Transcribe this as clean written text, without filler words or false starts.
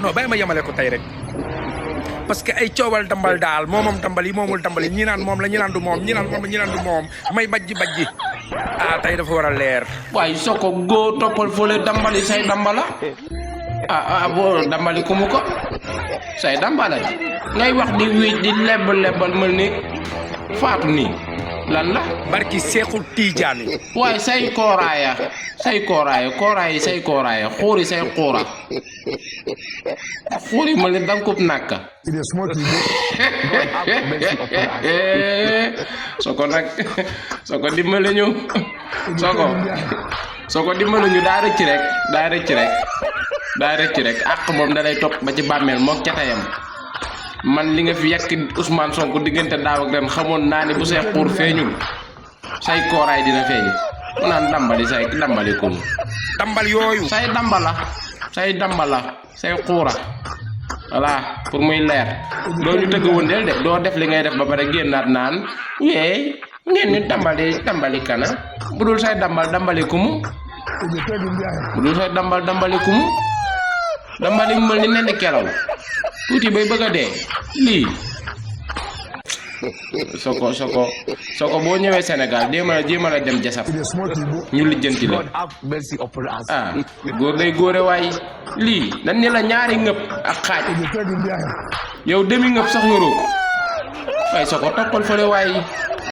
non bàyyi ma yemale ko tey rek parce que ay coowal tambal daal moomam tambal yi moomul tambal yi ñi naan moom la ñi naan du moom ñi naan moom la ñi naan du moom may bajji ah tey dafa war a leer. waaye soo ko góo toppal fële dambali say dambala boo dambali ku mu ko say dambala ji ngay wax di wéy di lebal ma ni faatu nii lan la. barki Seexul Tijaani. waaye say kooraaya say kooraaya xuuri say xuura xuuri ma ne danga ko nàkk. soo ko dimbale ñu soo ko dimbale ñu daa rëcc rek àq moom da lay topp ba ci bàmmeel mook catayam. man li nga fi yàq Ousmane Sonko diggante daaw ak ren xamoon naa ne bu say xuur feeñul say kooraay dina feeñ mu naan dambali ko dambal yooyu say dambala say xuura voilà pour muy leer doo ñu tëgg wëndeel de doo def li ngay def ba pare génnaat naan yeey ngeen ñu dambali kana bu dul say dambali kumu dambali mu mel ni nen kelaw tuuti bay bëgg a dee lii soo ko boo ñëwee Sénégal jéem a dem jasab ñu lijjanti la góor day góore waay lii dañ ne la ñaari ngëp ak xaaj yow demi ngëp sax yoroo ko waaye soo ko toppal fële waay